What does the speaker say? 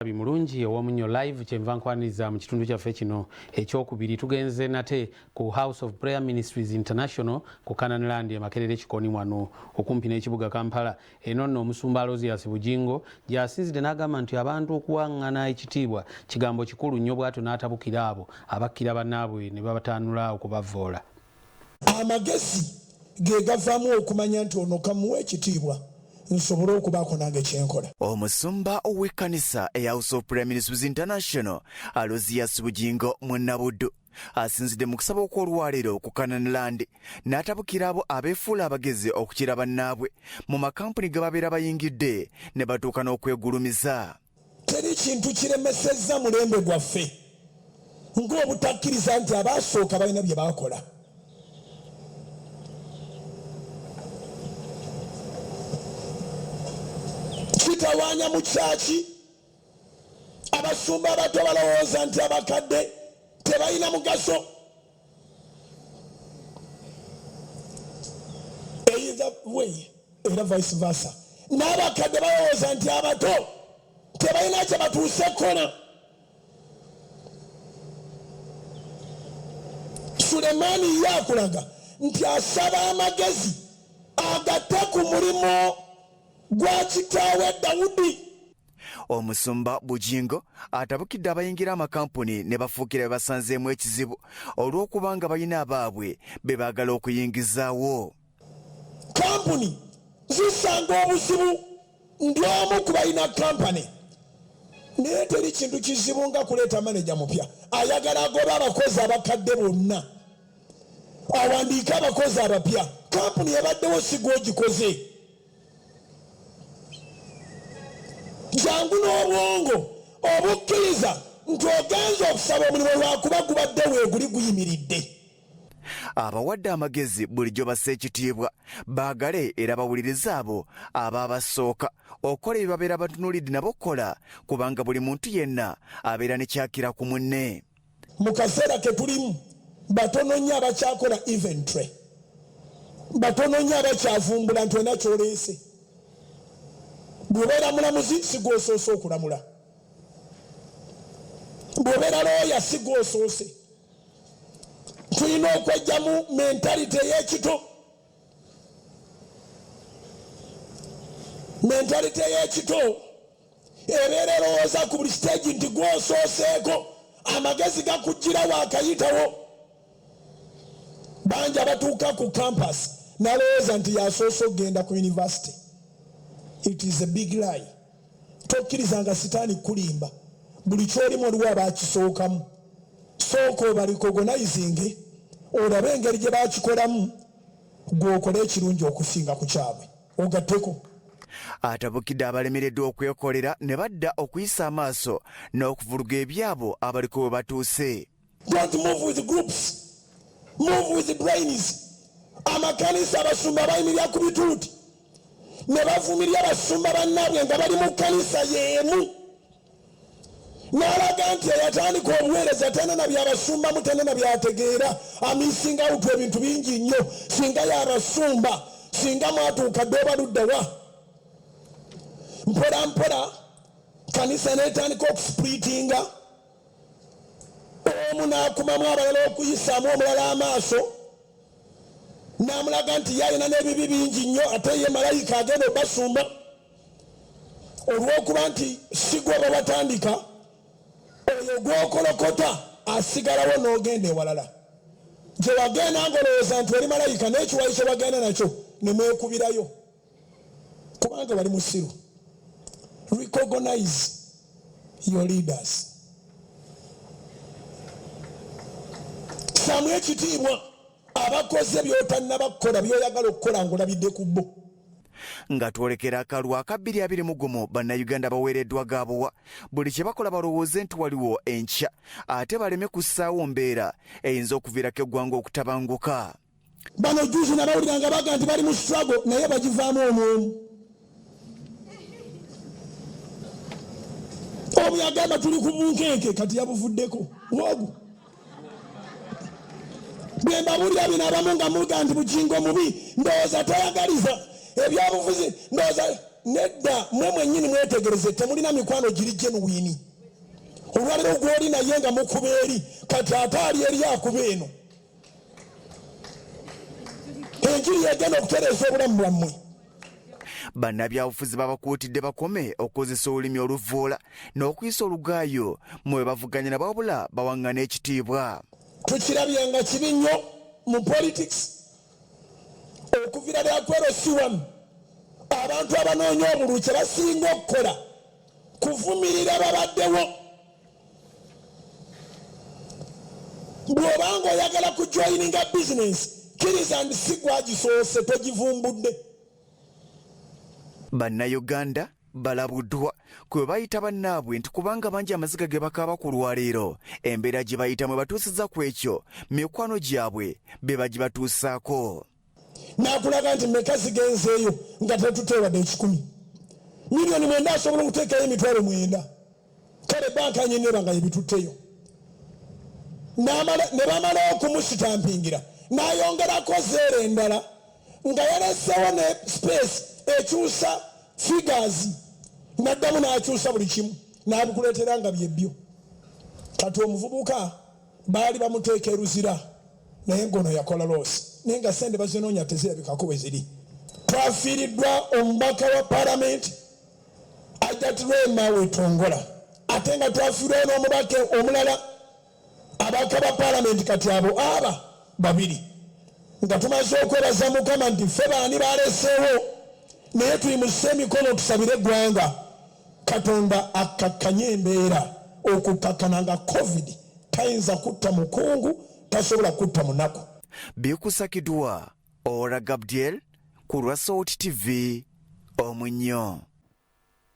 Omulabi mulungi ow'Omunnyo Live, kyenva nkwaniriza mu kitundu kyaffe kino ekyokubiri. Tugenze nate ku House of Prayer Ministries International ku Canaan Land e Makerere Kikoni wano okumpi n'ekibuga Kampala. Eno nno omusumba Alozius Bugingo gy'asinzidde n'agamba nti abantu okuwang'ana ekitiibwa kigambo kikulu nnyo, bw'atyo n'atabukira abo abakkira bannaabwe ne babataanula okubavvoola. Amagezi ge gavaamu okumanya nti ono kamuwe ekitiibwa nsobole okubaako nange kyenkola. Omusumba w'ekkanisa eya House of Prayer Ministries International Alozius Bugingo Munnabuddu asinzidde mu kusaba okw'olwaleero ku Canaan Land n'atabukira abo abeefuula abagezi okukira bannaabwe mu makampuni ge babeera bayingidde ne batuuka n'okwegulumiza. Teri kintu kiremesezza mulembe gwaffe ng'obutakkiriza nti abaasooka balina bye baakola. Kitawaanya mu kyaki abasumba abato balowooza nti abakadde tebalina mugaso. Either way era vice versa, n'abakadde balowooza nti abato tebalina kye batuuse kukola. Sulemaani ye akulaga nti asaba amagezi agatte ku mulimu gwa kitaawe Dawudi. Omusumba Bugingo atabukidde abayingira amakampuni ne bafuukira be basanzeemu ekizibu olw'okuba nga balina abaabwe be baagala okuyingizaawo. Kampuni zisanga obuzibu, ndi omu ku balina kampani, naye teri kintu kizibu nga kuleeta maneja mupya ayagala agoba abakozi abakadde bonna awandiike abakozi abapya. Kampuni ebaddewo si gw'ogikoze. Jangu n'obwongo obukkiriza nti ogenze okusaba omulimu lwakuba gubadde weeguli guyimiridde. Abawadde amagezi bulijjo basse ekitiibwa, baagale era bawulirize abo ababasooka okukola ebye babeera batunuulidde nabo okukola, kubanga buli muntu yenna abeera ne kyakira ku munne. Mu kaseera ke tulimu batono nnyo abakyakola inventory, batono nnyo abakyavumbula nti olina ky'oleese. Bw'obeera mulamuzi si gw'osoose okulamula, bw'obeera looya si gw'osoose. Tulina okwejjamu mentality ey'ekito. Mentality ey'ekito ebeera erowooza ku buli siteegi nti gw'osooseeko, amagezi gakujjira waakayitawo. Bangi abatuuka ku campus n'alowooza nti y'asoose okugenda ku university. It is a big lie. Tokkirizanga sitaani kukulimba. Buli ky'olimu waliwo abaakisookamu. Sooka obarecognizinge olabe engeri gye baakikolamu, ggwe okole ekirungi okusinga ku kyabwe ogatteko. Atabukidde abalemereddwa okwekolera ne badda okuyisa amaaso n'okuvuluga ebyabo abaliko we batuuse. Don't move with groups, move with brains. Amakanisa abasumba bayimirira ku bituuti ne bavumirira basumba bannaabwe nga bali mu kkanisa y'emu. N'alaga nti eyatandika obuweereza talina na by'abasumbamu, talina na by'ategeera, amisinga awutu ebintu bingi nnyo. Singa y'abasumba, singa mwatuuka dda oba ludda wa. Mpola mpola kanisa n'etandika okuspulitinga, omu n'akumamu abalala okuyisaamu omulala amaaso, n'amulaga nti ye alina n'ebibi bingi nnyo, ate ye malayika agenda obasumba. Olw'okuba nti si gwe oba watandika, oyo gw'okolokota asigalawo n'ogenda ewalala gye wagenda ng'olowooza nti oli malayika, n'ekiwayi kye wagenda nakyo ne mwekubirayo kubanga wali musiru. Recognize your leaders. Ssaamu ekitiibwa abakoze by'otannaba kukola, by'oyagala okukola ng'olabidde ku bo. Nga twolekera akalulu aka bbiri abiri mu gumu, Bannayuganda baweereddwa gaabuwa buli kye bakola balowooze nti waliwo enkya, ate baleme kussaawo mbeera eyinza okuviirako eggwanga okutabanguka. Bano jjuuzi nabawulira nga baga nti bali mu struggle naye bagivaamu omu omu. Omu yagamba tuli ku bunkenke kati yabuvuddeko wogu. Bwe mbabuulira bino abamu nga muga nti Bugingo mubi, ndowooza tayagaliza ebyobufuzi, ndowooza. Nedda, mwe mwennyini mwetegereze, temulina mikwano giri genuine. Olwaliro gwoli naye nga mukuba eri, kati ate ali eri akuba eno. Enjiri yegenda okutereeza obulamu bwammwe. Bannabyabufuzi babakuutidde bakome okukozesa olulimi oluvvoola n'okuyisa olugaayo mu bwe bavuganya nabo, wabula bawaŋŋane ekitiibwa. Tukirabye nga kibi nnyo mu politics okuvira ddala ku LC1, abantu abanoonya obululu kye basinga okukola kuvumirira babaddewo. Bw'obanga oyagala kujoyininga bizinensi, kkiriza nti si gwagisoose, togivumbudde. Bannayuganda balabuddwa ku bwe bayita bannaabwe nti kubanga bangi amaziga ge bakaaba ku lwaleero, embeera gye bayitamu ebatuusiza ku ekyo mikwano gyabwe be bagibatuusaako. N'akulaga nti meka zigenzeeyo nga tetuteewadde 100 miliyoni 9, asobola okuteekayo 90,000. Kale banka nyeneba nga yebitutteyo, ne bamala okumusitampingira, n'ayongerako zero endala nga yalesewo ne space ekyusa figures, n'addamu n'akyusa buli kimu n'abikuleetera nga byebyo. Kati omuvubuka baali bamuteeka eruzira, naye ngono yakola loss, naye nga sente bazinoonya tezirabikako bwe ziri. Twafiiriddwa omubaka wa palamenti Hajjat Rema Wetongola, ate nga twafiirwayo n'omubaka omulala, ababaka ba palamenti kati abo aba babiri, nga tumaze okwebaza Mukama nti ffe baani baleseewo, naye tuyimuse emikono tusabire eggwanga, Katonda akkakkanye embeera, okukkakkana nga COVID tayinza kutta mukungu, tasobola kutta munaku. Bikusakidwa Ora Gabdiel ku lwa Salt TV omunnyo.